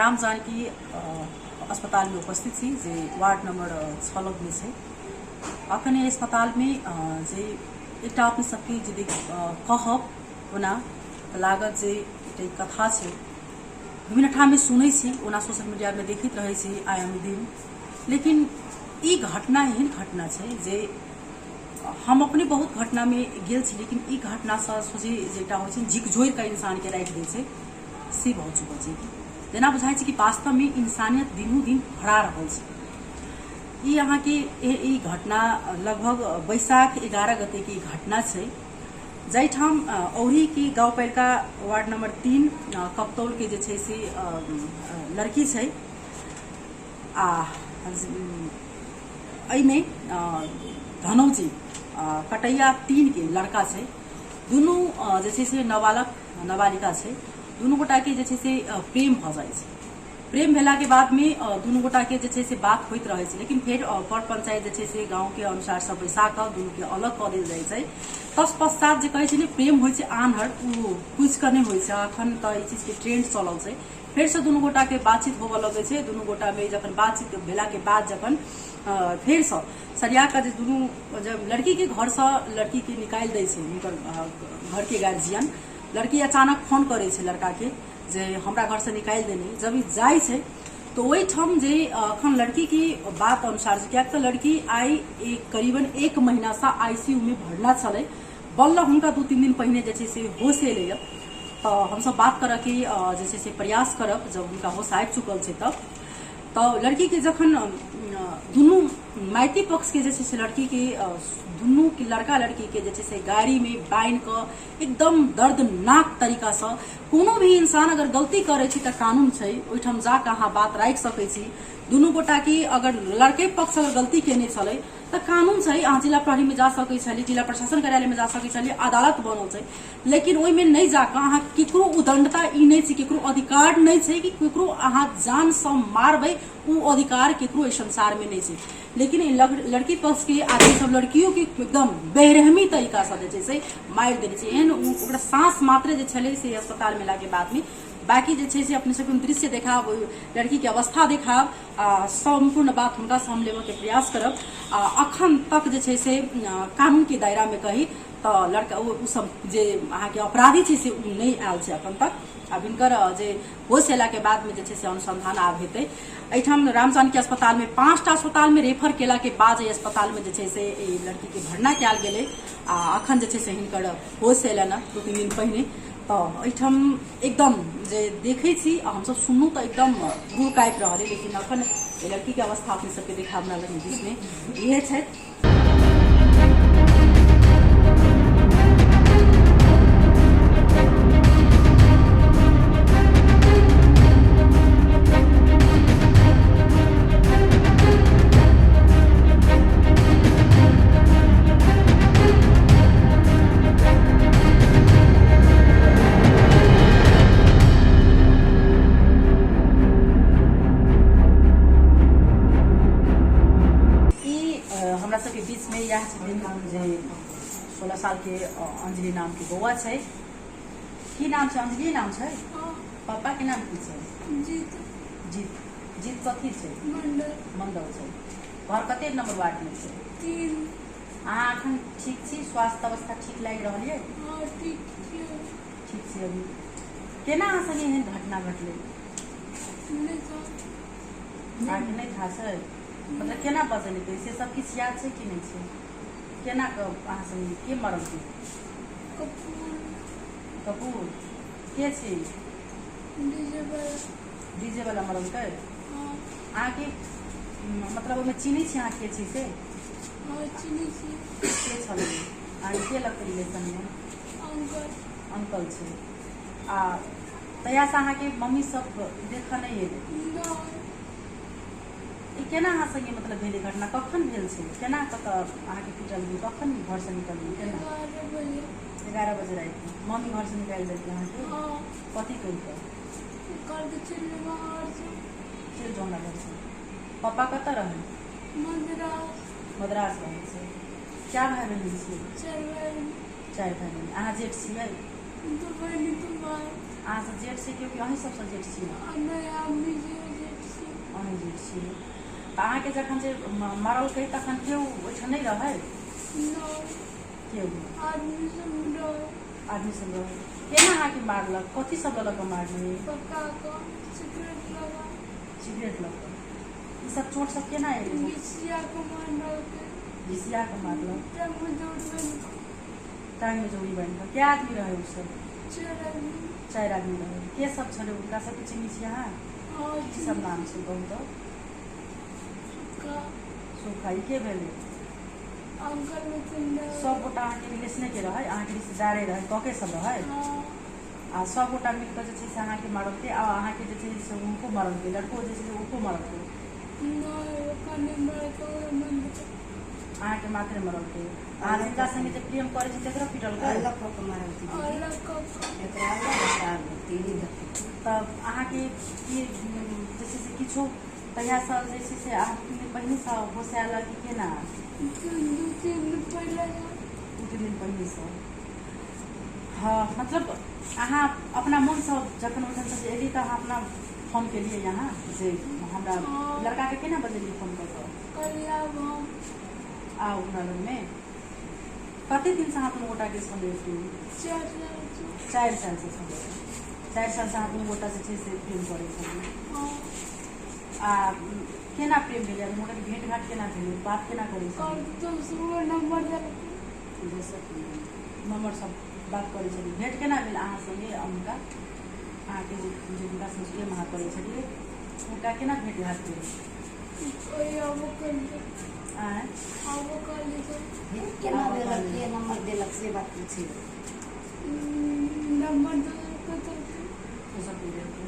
राम जानकी अस्पतालमे उपस्थित छी जे वार्ड नंबर 6 लगमे छै। अखन एहि अस्पतालमे जे एकटा अपने सबके जे कहब ओना तऽ लागत जे एकटा ई कथा छै। विभिन्न ठाममे सुनै छी, ओना सोशल मीडियामे देखैत रहै छी आगामी दिन, लेकिन ई घटना एहन घटना छै जे हम अपने बहुत घटनामे गेल छी, लेकिन ई घटनासँ सोझे जे एकटा होइ छै झिकझोरि कऽ इंसानके राखि दै छै से भऽ चुकल छै। जेना बुझाइ छै कि वास्तवमे इंसानियत दिनों दिन हरा रहल छै। ई अहाँके ई घटना लगभग बैसाख 11 गते के ई घटना छै, जाहिठाम औरीके गाउँपालिका वार्ड नंबर 3 कप्तौलके जे छै से लड़की छै आ एहिमे धनौजी कटैया 3 के लड़का छै। दुनू जे छै से नाबालक नाबालिका छै। दुनू गोटाके जे छै से प्रेम भऽ जाइ छै। प्रेम भेलाके बादमे दुनू गोटाके जे छै से बात होइत रहै छै, लेकिन फेर पर पंचायत जे छै से गाँवके अनुसार सब बैसा कऽ दुनूके अलग कऽ देल जाइ छै। तत्पश्चात जे कहै छै ने प्रेम होइ छै आन्हर, ओ पूछि कऽ नहि होइ छै। अखन तऽ ई चीजके ट्रेंड चलल छै। फेरसँ दुनू गोटाके बातचीत होबऽ लगै छै। दुनू गोटामे जखन बातचीत भेलाके बाद जखन फेरसँ सरिया कऽ जे दुनू जब लड़कीके घरसँ लड़कीके निकालि दै छै हुनकर घरके गार्जियन, लड़की अचानक फोन करै छै लड़काके जे हमरा घरसँ निकालि देने। जब ई जाइ छै तऽ ओहिठाम जे अखन लड़कीके बात अनुसार किएक तऽ लड़की आइ एक करीबन 1 महीनासँ ICU मे भरना छलै, बल्ल हुनका 2-3 दिन पहिने जे छै से होश एलैए। तऽ हमसब बात करऽके जे छै से प्रयास करब जब हुनका होश आबि चुकल छै तब। तऽ लड़कीके जखन दुनू माइती पक्षके जे छै से लड़कीके दुनू लड़का लड़कीके जे छै से गाड़ीमे बान्हि कऽ एकदम दर्दनाक तरीकासँ, कोनो भी इंसान अगर गलती करै छै तऽ कानून छै, ओहिठाम जाकऽ अहाँ बात राखि सकै छी। दुनू गोटाके अगर लड़के पक्ष अगर गलती केने छलै तऽ कानून छै, अहाँ जिला प्रहरीमे जा सकै छलियै, जिला प्रशासन कार्यालयमे जा सकै छलियै, अदालत बनल छै। लेकिन ओहिमे नहि जाकऽ अहाँ केकरो उदंडता ई नहि छै, केकरो अधिकार नहि छै कि केकरो अहाँ जानसँ मारबै, ओ अधिकार केकरो एहि संसारमे नहि छै। लेकिन लड़की पक्षके आदमी सब लड़कियोके एकदम बेरहमी तरीकासँ जे छै से मारि देने छै। एहन ओकरा साँस मात्रे जे छलै से अस्पतालमे एलाके बादमे। बाकी जे छै से अपने सबके दृश्य देखाब, ओहि लड़कीके अवस्था देखाब आ सम्पूर्ण बात हुनकासँ हम लेबऽके प्रयास करब। आ अखन तक जे छै से कानूनके दायरामे कही तऽ लड़का ओ सब जे अहाँके अपराधी छै से ओ नहि आयल छै अखन तक। आब हिनकर जे होश अयलाके बादमे जे छै से अनुसंधान आब हेतै। एहिठाम रामजानकी अस्पतालमे 5टा अस्पतालमे रेफर केलाके बाद एहि अस्पतालमे जे छै से एहि लड़कीके भरना कयल गेलै आ अखन जे छै से हिनकर होश अयलनि हँ 2-3 दिन पहिने। तऽ एहिठाम एकदम जे देखै छी आ हमसब सुनू तऽ एकदम रूह काँपि रहल अइ, लेकिन अखन एहि लड़कीके अवस्था अपने सबके देखा हमरा लग बीचमे इहे छै। ई हमरा सबके बीच में इएह छथिन जे 16 साल के अंजलि नाम के बौआ छै। की नाम छै? अंजलि नाम छै? पापा के नाम की छै? जीत। जीत। जीत कथी छै? मंडल। मंडल छै। घर कते नंबर वार्ड में छै? 3। अहाँ अखन ठीक छी? स्वास्थ्य अवस्था ठीक लागि रहल ये? हाँ, ठीक छी। ठीक छी अभी। केना अहाँ संगे एहन घटना घटलै? नहि था। अहाँके नहि था छै? मतलब केना बजलकै से सब किछु याद छै कि नहि छै? केना कऽ अहाँ संगे के मरलकै? कपूर। कपूर के छी? डीजे वाला। डीजे वाला मरलकै? हाँ। अहाँके मतलब ओहिमे चिन्है छी अहाँ के छी से? हाँ, चिन्है छी। के छलै? अहाँके के लगतै रिलेशनमे? अंकल। अंकल छै। आ तहियासँ अहाँके मम्मी सब देखऽ नहि एलै? नहि। ई केना अहाँ संगे मतलब भेलै घटना? कखन भेल छै? केना कतऽ अहाँके पिटल गेल? कखन घरसँ निकललियै? केना? 11 बजे। 11 बजे रातिमे मम्मी घरसँ निकालि देलकै अहाँके? हाँ। कथी कहि कऽ? कहलकै चलि जो बाहरसँ। चलि जाउ हमरा घरसँ। पापा कतऽ रहै? मद्रास। मद्रास रहै छै। क्या भाइ बहिन छियै? 4 भाइ बहिन। 4 भाइ बहिन। अहाँ जेठ छियै? दू बहिन दू भाय। अहाँसँ जेठ छै केओ कि अहीं सबसँ जेठ छी? आ नहि, हमही जेठ छी। अहीं जेठ छी। तऽ अहाँके जखन जे मारलकै तखन केओ ओहिठाम नहि रहै? नहि। केओ नहि? आदमी सब रहै। आदमी सब रहै। केना अहाँके मारलक? कथी सब लऽ कऽ मारने? पक्का कऽ सिगरेट लगा। सिगरेट लऽ कऽ। ई सब चोट सब केना एलै? घिसिया कऽ मारलकै। घिसिया कऽ मारलक। टांग मे जोड़ बनि कऽ। टांग मे जोड़ी बान्हि कऽ। कए आदमी रहै ओ सब? 4 आदमी। 4 आदमी रहै। के सब छलै? हुनका सबके चिन्है छी अहाँ? हँ। की सब नाम छै कहू तऽ? सुखा। सुखा। ई के भेलै? अंकल रहथिन। सब गोटा अहाँके रिलेशने के रहै? अहाँके रिश्तेदारे रहै? कके सब रहै? हँ। आ सब गोटा मिल कऽ जे छै से अहाँके मारलकै आ अहाँके जे छै से हुनको मारलकै, लड़को जे छै से हुनको मारलकै? नहि, ओकरा नहि मारलकै, ओकरा मारलकै। अहाँके मात्रे मारलकै। अहाँ जिनका संगे जे प्रेम करै छी तकरो पिटलकै? अलग कऽ के मारलकै दीदी। अलग कऽ कऽ। एकरा अलग, एकरा अलग, तीन दफे। तब अहाँके की जे छै से किछो तहियासँ जे छै से अहाँ 2-3 दिन पहिनेसँ होश आयल कि केना? 2-3 दिन पहिले। 2-3 दिन पहिनेसँ। हँ, मतलब अहाँ अपना मोनसँ जखन ओहिठामसँ जे एली तऽ अहाँ अपना फोन केलियै यहाँ जे हमरा लड़काके केना बजेलियै फोन कऽ कऽ? कहलियै आब हम। आउ हमरा लगमे। कते दिनसँ अहाँ दुनू गोटाके छलै प्रेम? 4 सालसँ। 4 सालसँ छलै। 4 सालसँ अहाँ दुनू गोटा जे छै से प्रेम करै छलियै? हँ। आ केना प्रेम भेलै? दुनू गोटाके भेँट घाट केना भेलै? बात केना करै छलियै? दोसरो नंबर देलकै। नंबर सब बात करै छलियै। भेँट केना भेल अहाँ संगे आ हुनका? अहाँके जे हुनका संगे प्रेम अहाँ करै छलियै हुनका केना भेँट घाट भेल? ओहि आबो कहलियै। आँय? आबो कहलियै तऽ। भेंट केना भेलक, के नंबर देलक से बात पूछियौ। नंबर दोसरके देलकै। दोसरके देलकै।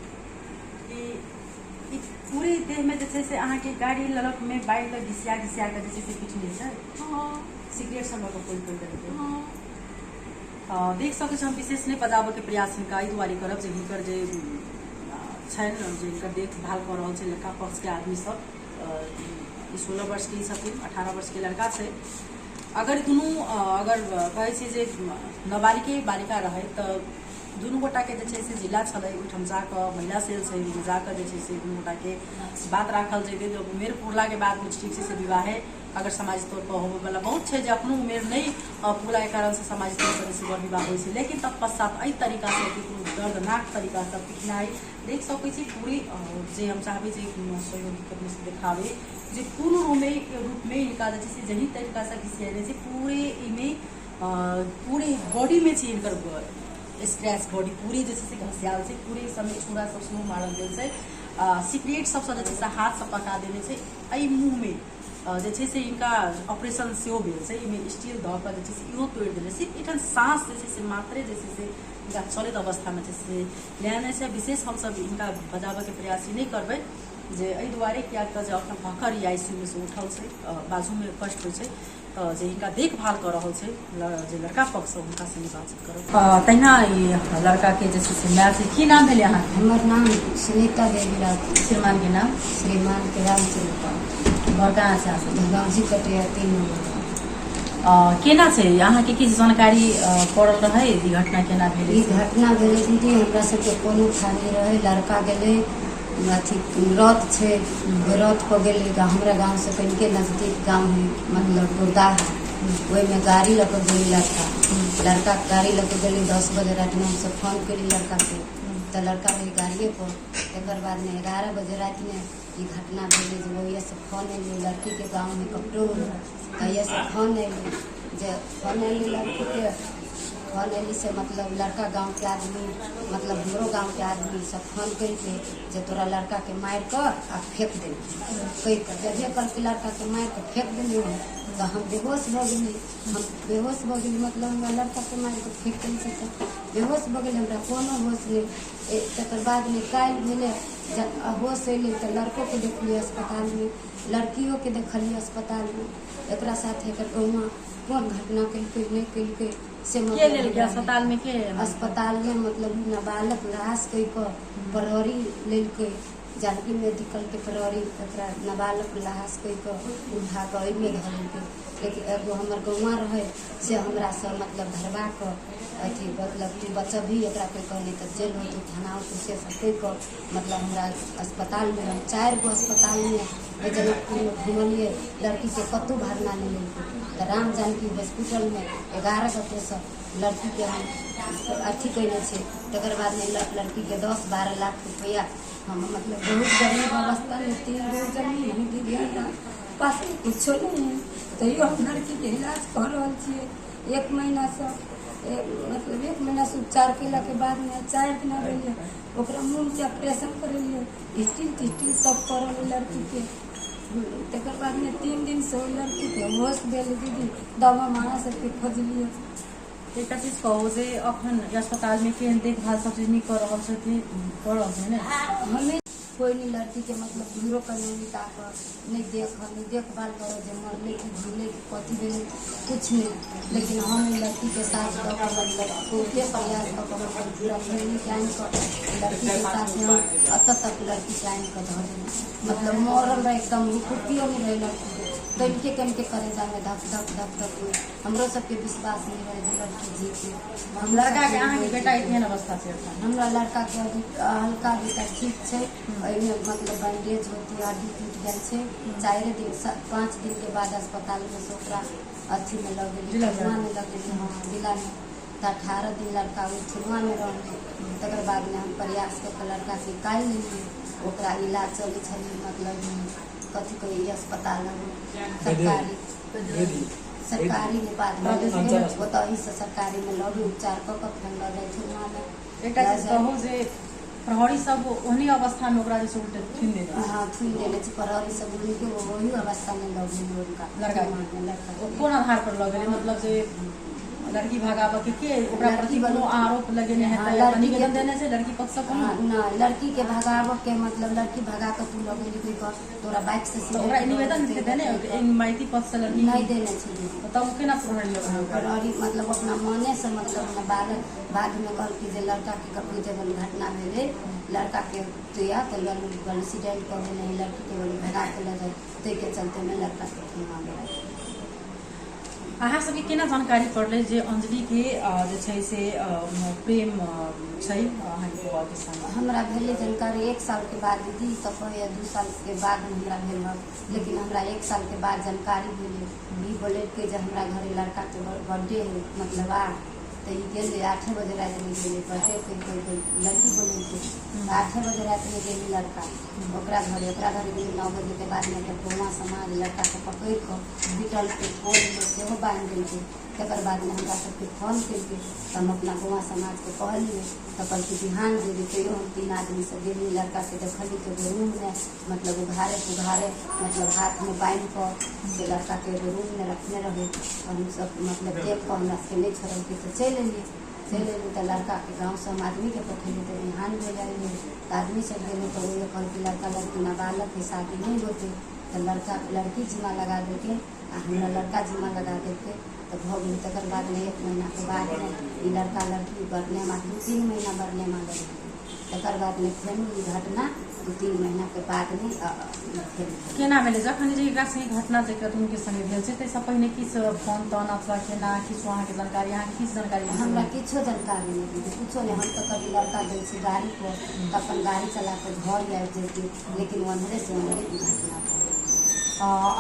ई पूरे देहमे जे छै से अहाँके गाड़ी ललकमे बान्हि कऽ घिसिया घिसिया कऽ जे छै से पिटने छै? हँ। सिगरेट सब लऽ कऽ फोड़ि फोड़ि देलकै? हँ। देख सकै छी हम विशेष नहि बजाबऽके प्रयास हिनका एहि दुआरे करब जे हिनकर जे छनि जे हिनकर देखभाल कऽ रहल छै लड़का पक्षके आदमी सब, ई 16 वर्षके ही छथिन, 18 वर्षके लड़का छै। अगर दुनू अगर कहै छै जे नाबालिगे बालिका रहै तऽ दुनू गोटाके जे छै से जिला छलै ओहिठाम जाकऽ महिला सेल छै ओहिमे जाकऽ जे छै से दुनू गोटाके बात राखल जेतै। जब उमेर पुरलाके बादमे ठीक छै से विवाहे अगर सामाजिक तौर पर होबयवला बहुत छै जे अपनो उमेर नहि पुरलाके कारणसँ सामाजिक तौर पर जे वर विवाह होइ छै, लेकिन तत्पश्चात एहि तरीकासँ कोनो दर्दनाक तरीकासँ पिटनाइ देख सकै छी पूरी। जे हम चाहबै जे सहयोगी अपने देखाबै जे पूर्ण रूपमे हिनका जे छै से जही तरीकासँ घिसियाएल छै पूरे एहिमे पूरे बॉडीमे छै हिनकर स्क्रैच, बॉडी पूरे जे छै से घसियाल छै, पूरे सबमे छुरा सब सेहो मारल गेल छै, सिगरेट सबसँ जे छै से हाथ सब पका देने छै। एहि मुँहमे जे छै से हिनका ऑपरेशन सेहो भेल छै, एहिमे स्टील धऽ कऽ जे छै से इहो तोड़ि देने छै। एहिठाम साँस जे छै से मात्रे जे छै से हिनका चलैत अवस्थामे जे छै से लेने छै। विशेष हमसब हिनका बजाबऽके प्रयास नहि करबै जे एहि दुआरे किएक तऽ जे अखन भखर ई आईसीयूमे से उठल छै, बाजूमे कष्ट होइ छै, तऽ जे हिनका देखभाल कऽ रहल छै जे लड़का पक्षसँ हुनका संगे बातचीत करब। तहिना ई लड़काके जे छै से माय छै। की नाम भेलै अहाँके? हमर नाम सुनीता देवी राउत। श्रीमानके नाम? श्रीमानके रामचंद्र पाल। घर कहाँ छै अहाँ? गाँधी कटिया 3 नम्बर। केना छै अहाँके किछु जानकारी पड़ल रहै ई घटना केना भेलै? ई घटना भेलै दीदी, हमरा सबके कोनो था नहि रहै। लड़का गेलै अथी रथ छै, रथ पर गेलै, हमरा गाँवसँ कनिके नजदीक गाँव है मतलब गुरदा है, ओहिमे गाड़ी लऽ कऽ गेलै लड़का। लड़का गाड़ी लऽ कऽ गेलै 10 बजे रातिमे। हमसब फोन केली लड़काके तऽ लड़का रहै गाड़िए पर। तकर बादमे 11 बजे रातिमे ई घटना भेलै जे ओहिसँ फोन एलै लड़कीके गाँवमे कपटौल, तहियासँ फोन एलै जे फोन एलै लड़कीके, फोन एली से मतलब लड़का गाँवके आदमी मतलब हमरो गाँवके आदमी सब फोन केलकै जे तोरा लड़काके मारि कऽ आ फेक देलकै कहि कऽ। जबे कहलकै लड़काके मारि कऽ फेक देलियै तऽ हम बेहोश भऽ गेली। हम बेहोश भऽ गेली मतलब हमरा लड़काके मारि कऽ फेक देलकै तऽ बेहोश भऽ गेली, हमरा कोनो होश नहि। तकर बादमे काल्हि भेलै होश एलै तऽ लड़कोके देखलियै अस्पतालमे, लड़कियोके देखलियै अस्पतालमे। एकरा साथे एकर गौआँ कोन घटना केलकै नहि केलकै से के लेलकै अस्पतालमे? के अस्पतालमे मतलब नाबालक लाश कहि कऽ प्रहरी लेलकै। जानकी मेडिकलके प्रहरी एकरा नाबालक लहास कहि कऽ उठा कऽ ओहिमे धऽ देलकै। लेकिन एगो हमर गौआँ रहै से हमरासँ मतलब धरबा कऽ अथी मतलब तू बचबही एकरा कहि कऽ, नहि तऽ जेल होतौ, थाना होतौ, से सब कहि कऽ मतलब हमरा अस्पतालमे, हम 4 गो अस्पतालमे ओहि जनकपुरमे घुमलियै, लड़कीके कतहु भरना नहि लेलकै। तऽ राम जानकी हॉस्पिटलमे 11 गोटेसँ लड़कीके हम अथी कयने छै। तकर बादमे लड़कीके 10-12 लाख रुपैआ हम मतलब बहुत गरीब अवस्थामे 3 गो जमीन है दीदी, हमरा पास कुछो नहीं है, तैयो हम लड़कीके इलाज कऽ रहल छियै। 1 महीनासँ मतलब 1 महीनासँ उपचार केलाके बादमे 4 दिना भेलै ओकरा मूँहके ऑपरेशन करेलियै, स्टील तिस्टील सब करल लड़कीके। तकर बादमे 3 दिनसँ ओहि लड़कीके होश भेल दीदी, तब हम अहाँ सबके खोजलियै। एकटा चीज कहू जे अखन अस्पतालमे केहन देखभाल सब चीज नीक कऽ रहल छथिन, कऽ रहल छै ने? हमे कोइ नहि लड़कीके मतलब घूरो कऽ नहि निकाल कऽ नहि देखल, नहि देखभाल करऽ जे मरलै कि जीलै कि कथी भेलै, किछु नहि। लेकिन हम एहि लड़कीके साथ दऽ कऽ मतलब बहुते प्रयास कऽ कऽ मतलब पूरा फैमिलीके आनि कऽ लड़कीके साथ हम एतऽ तक लड़कीके आनि कऽ धऽ देलहुँ। मतलब मरल रहै एकदम, हुकुकियो नहि रहै लड़कीके, कनिके कनिके करेजामे धक धक धक धक होइ। हमरो सबके विश्वास नहि रहै जे लड़की जीते। लड़काके अहाँके बेटा केहन अवस्था छै एखन? हमरा लड़काके अभी हल्का अभी तक ठीक छै, एहिमे मतलब बैंडेज होती, हड्डी टूटि गेल छै। 4 दिन 5 दिनके बाद अस्पतालमे से ओकरा अथीमे लऽ गेली, थुनुआमे लऽ गेली, हँ जिलामे। तऽ 18 दिन लड़का ओहि थुनुआमे रहलै। तकर बादमे हम प्रयास कऽ कऽ लड़काके निकालि लेलियै, ओकरा इलाज चलै छलै मतलब कथी कहै अस्पताल सरकारी बादमे ओतहिसँ सरकारीमे लऽ गेल, उपचार कऽ कऽ फेर लऽ जाइ थुनुआमे। एकटा चीज कहू जे प्रहरी सब ओहने अवस्थामे ओकरा जे छै उल्टे थुनि देने छै। हँ थुनि देने छै प्रहरी सब, उनके ओही अवस्थामे लऽ गेलै हुनका लड़का। लड़का ओ कोन आधार पर लऽ गेलै? मतलब जे लड़की भगाबऽ के ओकरा प्रति कोनो आरोप लगेने हेतै, निवेदन देने छै लड़की पक्षसँ कोनो? नहि, लड़कीके भगाबऽ के मतलब लड़की भगा कऽ तू लऽ गेली कहि कऽ तोरा बाइक से ओकरा निवेदन देने माइती पक्षसँ लड़की नहि देने छै दीदी। तब केना प्रहरी लऽ गेलै? प्रहरी मतलब अपना मनेसँ मतलब अपना बादमे कहलकै जे लड़काके ककरो जब घटना भेलै लड़काके तऽ एक्सीडेंट कऽ गेलै, लड़कीके भगा कऽ लऽ जाइ, ताहिके चलतेमे लड़काके थुनवा गेलै। अहाँ सबके केना जानकारी पड़लै जे अंजलिके जे छै से प्रेम छै अहाँके बौआके संग? हमरा भेलै जानकारी 1 सालके बाद दीदी, तऽ कहैया 2 सालके बाद हमरा भेल हँ, लेकिन हमरा 1 सालके बाद जानकारी भेलै। ई बोलेलकै जे हमरा घरे लड़काके बर्थडे है मतलब आ तऽ ई गेलै 8 बजे रातिमे गेलै बर्थडे कहि लड़की बोलेलकै, 8 बजे रातिमे गेलै लड़का ओकरा घरे, ओकरा घरे गेलै 9 बजेके बादमे ओकर गौआँ समाज लड़काके पकड़ि कऽ पिटलकै, पोलमे सेहो बान्हि देलकै। तकर बादमे हमरा सबके फोन केलकै तऽ हम अपना गौआँ समाजके कहलियै तऽ कहलकै बिहान जेबै। तैयो हम 3 आदमीसँ गेलियै, लड़काके देखलियै तऽ एगो रूममे मतलब उघारे पुघारे मतलब हाथमे बान्हि कऽ से लड़काके एगो रूममे रखने रहै। हमसब मतलब देख कऽ हमरा सबके नहि छोड़लकै तऽ चलि एलियै। चलि एलियै तऽ लड़काके गाँवसँ हम आदमीके पठेलियै तऽ बिहान भेल अयलियै तऽ आदमी सब गेलै तऽ ओहो कहलकै लड़का लड़की नाबालक है, शादी नहि होतै। तऽ लड़का लड़की जिम्मा लगा देलकै आ हमरा लड़का जिम्मा लगा देलकै तऽ भऽ गेलै। तकर बादमे 1 महीनाके बादमे ई लड़का लड़की बरनेमा 2-3 महीना बरनेमा लगलै। तकर बादमे फेर ई घटना 2-3 महीनाके बादमे फेर केना भेलै? जखन जे एकरा संगे घटना जेकरा दुनूके संगे भेल छै ताहिसँ पहिने किछु फोन तोन अथवा केना किछु अहाँके जानकारी, अहाँके किछु जानकारी? हमरा किछो जानकारी नहि दीदी, किछो नहि। हम तऽ कभी लड़का गेल छी गाड़ी पर तऽ अपन गाड़ी चला कऽ घर आबि जैती, लेकिन ओन्हरे से ओन्हरे ई घटना भऽ गेल।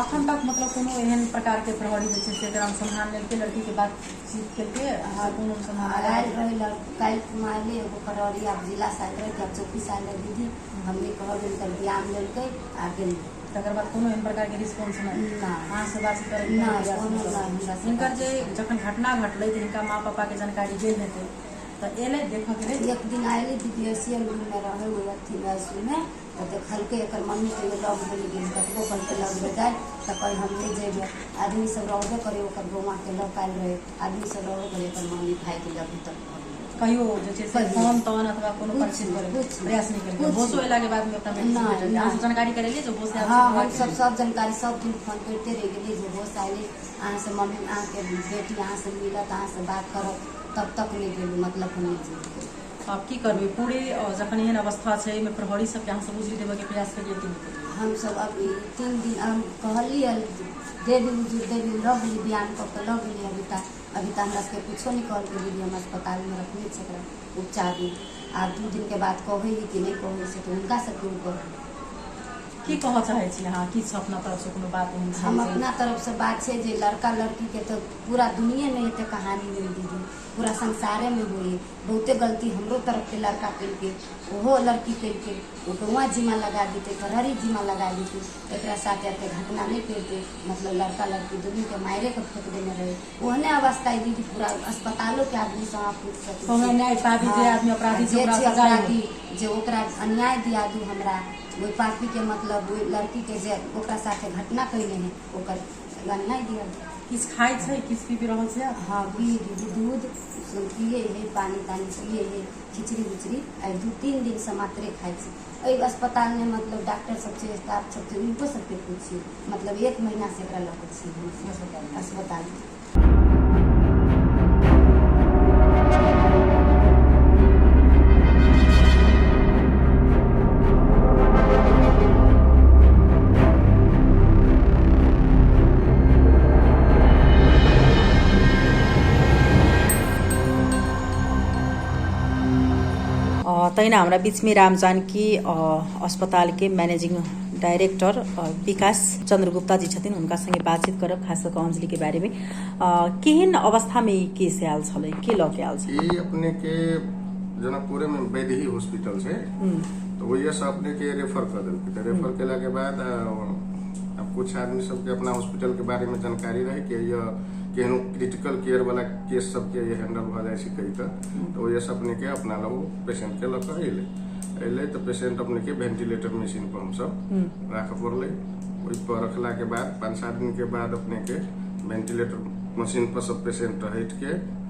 अखन तक मतलब कोनो एहन प्रकारके प्रहरी जे छै से एकर अनुसंधान लेलकै, लड़कीके बातचीत केलकै, अहाँ कोनो अनुसंधान आयल रहै काल्हि खुमा अयलै एगो प्रहरी, आब जिलासँ आयल रहै कि आब चौकीसँ आयल रहै दीदी, हमनी कहलियै तऽ बयान लेलकै आ गेलै। तकर बाद कोनो एहन प्रकारके रिस्पॉन्स नहि? नहि। अहाँसँ बातचीत करैके नहि, प्रयास कोनो नहि? नहि हमरा से। हिनकर जे जखन घटना घटलै तऽ हिनका माँ पापाके जानकारी गेल हेतै तऽ एलै देखऽके लेल? एक दिन आयलै दीदी, ऐसे रूममे रहै ओहि अथीमे आइसीयूमे तऽ देखलकै। एकर मम्मी तैयो लग गेल गेल, कतबो कहलकै लग जाय तऽ कहै हम नहि जेबै। आदमी सब रहबे करै, ओकर गौआँके लग आयल रहै आदमी सब रहबे करै, एकर मम्मी भागि गेल अभी तक। कहियो जे छै से कहियो। फोन तोन अथवा कोनो कुछ परिचित नहि, करे कुछ नहि। प्रयास नहि केलकै? कुछ होशो नहि। अयलाके बादमे अपना बेटी से नहि, भेटल? अहाँ सब नहि। जानकारी करेलियै जे होश आयल हँ, छै हम सब बौआके? सब जानकारी सब दिन फोन करिते रहि गेलियै जे होश आयलै अहाँसँ मम्मी, अहाँके बेटी अहाँसँ मिलत, अहाँसँ बात करत, तब तक नहि गेलहुँ, मतलब हम नहि जेबै। आब की करबै पूरे जखन एहन अवस्था छै एहिमे प्रहरी सबके अहाँ सब उजुरी देबऽके प्रयास करियै कि नहि करियै? हमसब अभी 3 दिन हम कहलियै देवी उजुर देवी लऽ गेली, बयान कऽ के लऽ गेली। अभी तक हमरा सबके कुछो नहि कहलकै दीदी। हम अस्पतालमे रखने छै एकरा उपचारमे। आब 2 दिन के बाद कहै है कि नहि कहै से तऽ हुनका सबके ऊपर। की कहऽ चाहै छी अहाँ? किछु अपना तरफसँ कोनो बात एहन छै? हम अपना तरफसँ बात छै जे लड़का लड़कीके तऽ पूरा दुनियेमे एते कहानी होइ दीदी, पूरा संसारेमे होइ। बहुते गलती हमरो तरफके लड़का केलकै, ओहो लड़की केलकै। ओ गौआँ जिम्मा लगा देतै, प्रहरी जिम्मा लगा देतै, एकरा साथ एते घटना नहि करितै। मतलब लड़का लड़की दुनूके मारिके फेक देने रहै। ओहने अवस्था है दीदी, पूरा अस्पतालोके आदमी से अहाँ पूछि सकै छी। न्याय पाबी, जे आदमी अपराधी जे छै अपराधी, जे ओकरा अन्याय दिया दू हमरा। ओहि पापीके, मतलब ओहि लड़कीके जे ओकरा साथे घटना कैले है, ओकर अन्याय दिया। किछु खाइ छै, किछु पीबि रहल छै? हाँ, पी दीदी, दूध पिए है, पानी तानी पिए है, खिचड़ी उचड़ी आइ 2-3 दिनसँ मात्रे खाइ छी। एहि अस्पतालमे मतलब डॉक्टर सब छै, स्टाफ सब छै, हुनको सबके पूछिए। मतलब 1 महीनासँ एकरा लऽ कऽ छी हम अस्पतालमे। तहिना हमरा बीचमे रामजानकी अस्पतालके मैनेजिंग डायरेक्टर विकास चंद्र गुप्ता जी छथिन, हुनका संगे बातचीत करब खास कऽ अंजलि के बारे में। केहन अवस्था में ई केस आयल छलै, के लऽ के आयल छलै? ई अपने के जनकपुरे में वैदेही हॉस्पिटल छै, तऽ ओहिसँ अपने के रेफर कऽ देलकै। तऽ रेफर केला के बाद आब कुछ आदमी सबके अपना हॉस्पिटल के बारे में जानकारी रहे कि यह केहनो क्रिटिकल केयर वाला केस सबके हैंडल भऽ जाइ छै कहि कऽ, तऽ ओहिसँ अपने के अपना लग पेशेंट के लऽ कऽ अयलै। तऽ पेशेंट अपने के वेंटिलेटर मशीन पर हमसब राखऽ पड़लै। ओहि पर रखला के बाद 5-7 दिन के बाद अपने के वेंटिलेटर मशीन पर सब पेशेंट हटि के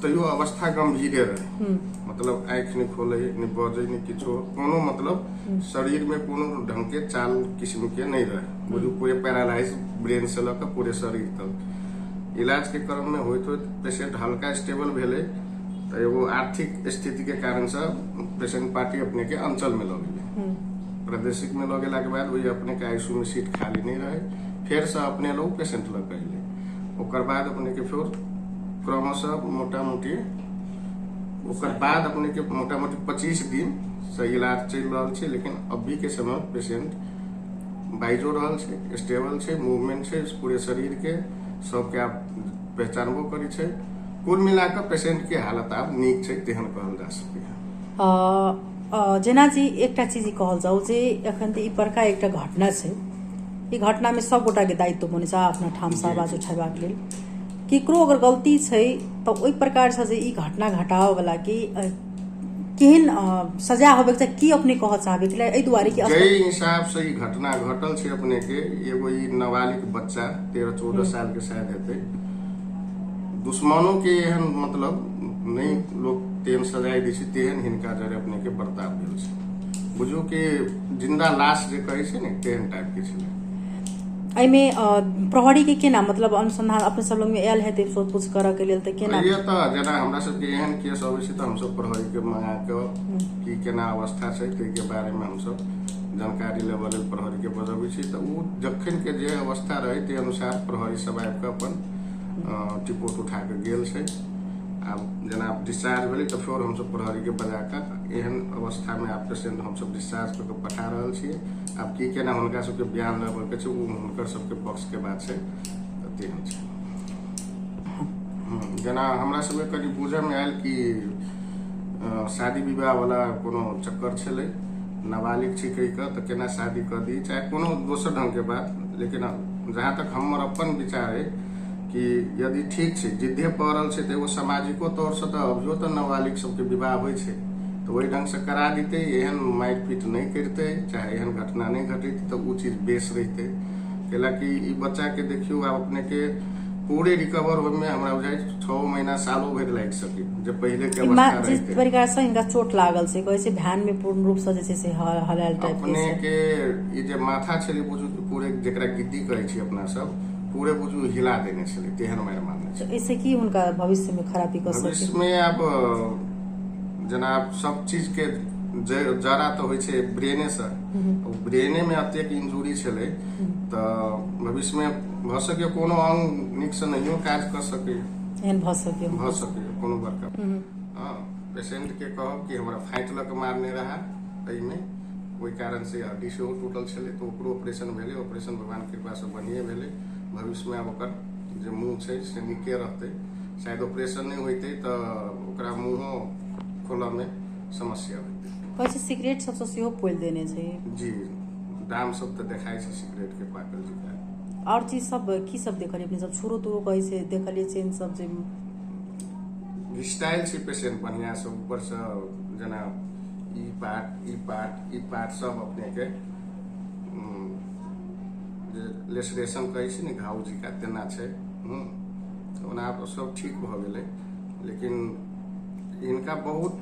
तैयो अवस्था गंभीरे रहे। मतलब आँखि नहि खोले, नहि बजै, नहि किछो, कोनो मतलब शरीर में कोनो ढंग के चाल किस्म के नहीं रहे। बुझू पूरे पैरालाइज, ब्रेन से लऽ कऽ पूरे शरीर तक। इलाज के क्रम में होइत होइत पेशेंट हल्का स्टेबल भेलै, तऽ एगो आर्थिक स्थिति के कारण से पेशेंट पार्टी अपने के अंचल में लऽ गेलै। प्रादेशिक में लऽ गेला के बाद वही अपने के आईसीयू में सीट खाली नहीं रहे, फेर से अपने लोग पेशेंट लऽ के अयलै। ओकर बाद अपने के फेर क्रमशः मोटा मोटी ओकर बाद अपने के मोटा मोटी 25 दिन से इलाज चलि रहल छै। लेकिन अभी के समय पेशेंट बाजियो रहल छै, स्टेबल छै, मूवमेंट छै पूरे शरीर के, सबके आब पहचानबो करै छै। कुल मिला कऽ पेशेंट के हालत आब नीक छै, तेहन कहल जा सकैए। जेना जी एकटा चीज ई कहल जाउ जे एखन तऽ ई बड़का एकटा घटना छै। ई घटनामे सब गोटाके दायित्व बनै छै अपना ठामसँ आवाज उठेबाक लेल। केकरो अगर गलती छै तऽ ओहि प्रकारसँ जे ई घटना घटाबऽवला कि केहन सजा होबेके चाही, की अपने कहऽ चाहबै? कि एहि दुआरे कि जाहि हिसाब से ई घटना घटल छै अपने के, एगो ई नाबालिग बच्चा 13-14 साल के शायद हेतै, दुश्मनों के एहन मतलब नहि लोक तेहन सजाय दै छै तेहन हिनका जरे अपने के बर्ताव भेल छै। बुझू कि जिंदा लाश जे कहै छै ने, तेहन टाइप के छलै। एहिमे प्रहरी के केना मतलब अनुसंधान अपने सब लगमे आयल हेतै सोधपूछ करऽ के लेल, तऽ केना? ये तऽ जेना हमरा सबके एहन केस अबै छै तऽ हमसब प्रहरी के मंगा कऽ की केना अवस्था छै ताहिके बारेमे हमसब जानकारी लेबऽ लेल प्रहरी के बजबै छी। तऽ ओ जखन के जे अवस्था रहै ताहि अनुसार प्रहरी सब आबि कऽ अपन टिपोट उठा कऽ गेल छै। आब जेना डिस्चार्ज भेलै तऽ फेर हमसब प्रहरी के बजा कऽ एहन अवस्थामे आब पेशेंट हमसब डिस्चार्ज कऽ के पठा रहल छियै। आब की केना हुनका सबके बयान लेबऽ के छै, ओ हुनकर सबके पक्ष के बात छै, तऽ तेहन छै। जेना हमरा सबके कनि बुझऽमे आयल कि शादी विवाह वाला कोनो चक्कर छलै, नाबालिग छै कहि कऽ तऽ केना शादी कऽ दी, चाहे कोनो दोसर ढंग के बात। लेकिन जहाँ तक हमर अपन विचार अइ कि यदि ठीक छै जिद्धे पड़ल छै तऽ एगो सामाजिको तौरसँ तऽ अभियो तऽ नाबालिग सबके विवाह होइ छै, तऽ ओहि ढंगसँ करा दितै, एहन मारि पीट नहि करितै, चाहे एहन घटना नहि घटित, तऽ ओ चीज बेस रहितै। कैलाकि ई बच्चाके देखियौ, आब अपनेके पूरे रिकवर होइमे हमरा बुझाइ 6 महीना सालो भरि लागि सकै जे पहिले के अवस्था जिस रहितै। प्रकारसँ हिनका चोट लागल छै, कहै छै भ्यानमे पूर्ण रूपसँ जे छै से हलायल टाइप के अपने छै। के ई जे माथा छलै, बुझू कि पूरे जेकरा गिद्दी कहै छी अपना सब, पूरे बुझू हिला देने छलै, तेहन मारि मारने छै। एहिसँ की हुनका भविष्यमे खराबी कऽ सकै? भविष्यमे आब जेना आब सब चीज के जरा तऽ होइ छै ब्रेने से, ब्रेने में अतेक इंजुरी छलै तऽ भविष्य में भऽ सकैए कोनो अंग नीक से नहियो काज कऽ सकैए, एहन भऽ सकैए, भऽ सकैए कोनो बड़का। हँ, पेशेंट के कहब कि हमरा फाँटि लऽ कऽ मारने रहए एहिमे, ओहि कारण से हड्डी सेहो टूटल छलै, तऽ ओकरो ऑपरेशन भेलै। ऑपरेशन भगवान कृपासँ बढ़िए भेलै। भविष्यमे आब ओकर जे मुँह छै से नीके रहतै। शायद ऑपरेशन नहि होइतै तऽ ओकरा मुँहो खोलऽमे समस्या होइतै। कहै छै सिगरेट सबसँ सेहो पोलि देने छै। जी, दाम सब तऽ देखाइ छै सिगरेट के पाकल जकाँ। आओर चीज सब की सब देखलियै अपने सब? छुरो तुरो कहै छै देखलियै, चेन सब जे स्टाइल छै पेशेंट बढ़िआँ से, ऊपरसँ जेना ई पार्ट, ई पार्ट, ई पार्ट सब अपने के जे लेसरेशन कहै छै ने, घाव जिका तेना छै। ओना आब सब ठीक भऽ गेलै, लेकिन हिनका बहुत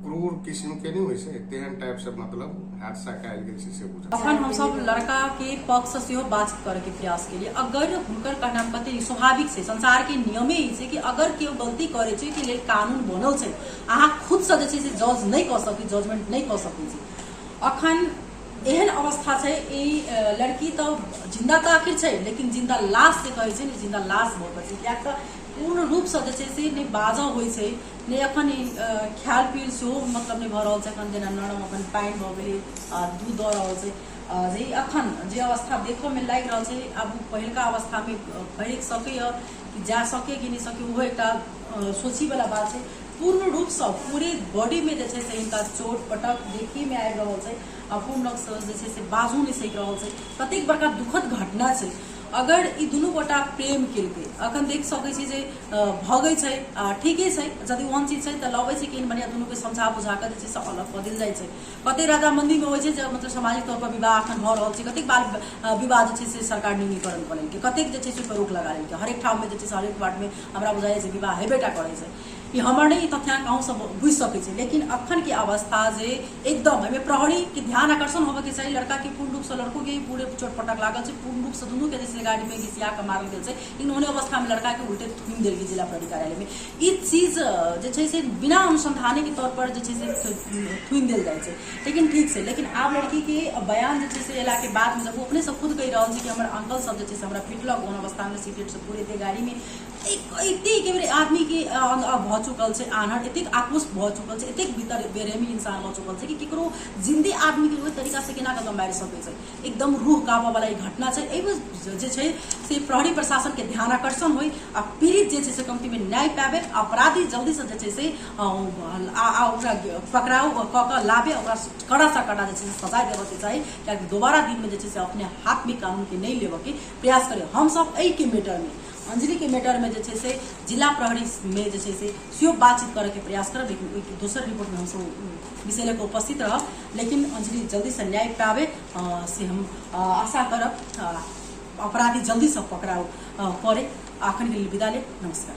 क्रूर किस्म के नहि होइ छै तेहन टाइप से मतलब हादसा कयल गेल छै से बुझल। अखन हमसब लड़का के पक्ष से सेहो बातचीत करे के प्रयास केलियै। अगर हुनकर कहनाम कते स्वाभाविक छै, संसार के नियमे ई छै कि अगर केओ गलती करे छै के लेल कानून बनल छै, अहाँ खुद से जे छै से जज नहि कऽ सकी, जजमेंट नहि कऽ सकै छी। अखन एहन अवस्था छै, ई लड़की तऽ जिंदा तऽ आखिर छै, लेकिन जिंदा लाश जे कहै छै ने, जिंदा लाश भऽ गेल छै। किएक तऽ पूर्ण रूपसँ जे छै से नहि बाजऽ होइ छै, नहि अखन ख्याल पील सेहो मतलब नहि भऽ रहल छै। अखन जेना नरम अखन पानि भऽ गेलै, दूध दऽ रहल छै। जे अखन जे अवस्था देखऽमे लागि रहल छै, आब ओ पहिलका अवस्थामे फड़कि सकैए कि जा सकै कि नहि सकै, ओहो एकटा सोचीवला बात छै। पूर्ण रूपसँ पूरे बॉडीमे जे छै से हिनका चोट पटक देखैमे आबि रहल छै आ पूर्ण रूपसँ जे छै से बाजू नहि सकि रहल छै। कतेक बड़का दुखद घटना छै। अगर ई दुनू गोटा प्रेम केलकै, अखन देख सकै छी जे भगै छै आ ठीके छै, यदि ओहन चीज छै तऽ लबै छै केहन बढ़िआँ, दुनूके समझा बुझा कऽ जे छै से अलग कऽ देल जाइ छै। कतेक राजामंदीमे होइ छै जे मतलब सामाजिक तौर पर विवाह अखन भऽ रहल छै, कतेक बाल विवाह जे छै से सरकार न्यूनीकरण कऽ लेलकै, कतेक जे छै से ओहिपर रोक लगा लेलकै। हरेक ठाममे जे छै से हरेक वार्डमे हमरा बुझाइए जे विवाह हेबे टा करै छै। ई हमर नहि, ई तथ्यांक अहूँ सब बुझि सकै छी। लेकिन अखन के अवस्था जे एकदम एहिमे प्रहरी के ध्यान आकर्षण होबऽ के चाही। लड़का के पूर्ण रूपसँ, लड़को के पूरे चोट पटक लागल छै, पूर्ण रूपसँ दुनू के जे छै गाड़ी में घिसिया कऽ मारल गेल छै, लेकिन ओहने अवस्था में लड़का के उल्टे थुमि देल गेल जिला प्रहरी कार्यालय में। ई चीज जे छै से बिना अनुसंधाने के तौर पर जे छै से थुमि देल जाइ छै, लेकिन ठीक छै। लेकिन आब लड़की के बयान जे छै से एला के बाद में जब ओ अपने से खुद कहि रहल छै कि हमर अंकल सब जे छै से हमरा पिटलक ओहन अवस्था में सिगरेट से पूरे थे गाड़ी में, एतेक बेर आदमी के भऽ चुकल छै आन्हर, एतेक आक्रोश भऽ चुकल छै, एतेक भीतर बेरहमी इंसान भऽ चुकल छै कि केकरो जिंदे आदमी के ओहि तरीका से केना कऽ मारि सकै छै। एकदम रूह काँपऽ वाला ई घटना छै। एहिमे जे छै से प्रहरी प्रशासन के ध्यान आकर्षण होइ आ पीड़ित जे छै से कमती में न्याय पाबे, अपराधी जल्दी से जे छै से ओकरा पकड़ाउ कऽ कऽ लाबे, ओकरा कड़ा से कड़ा जे छै से सजाय देबऽ के चाही, कियाकि दोबारा दिन में जे छै से अपने हाथ में कानून के नहि लेबऽ के प्रयास करे। हमसब एहि के मैटर में, अंजलि के मैटर में जे छै से जिला प्रहरी में जे छै से सेहो बातचीत करऽ के प्रयास करब, लेकिन ओहि दोसर रिपोर्ट में हमसब विषय लऽ कऽ उपस्थित रहब। लेकिन अंजलि जल्दी से न्याय पाबे से हम आशा करब, अपराधी जल्दी से पकड़ाउ करे। अखन के लेल विदा लेब, नमस्कार।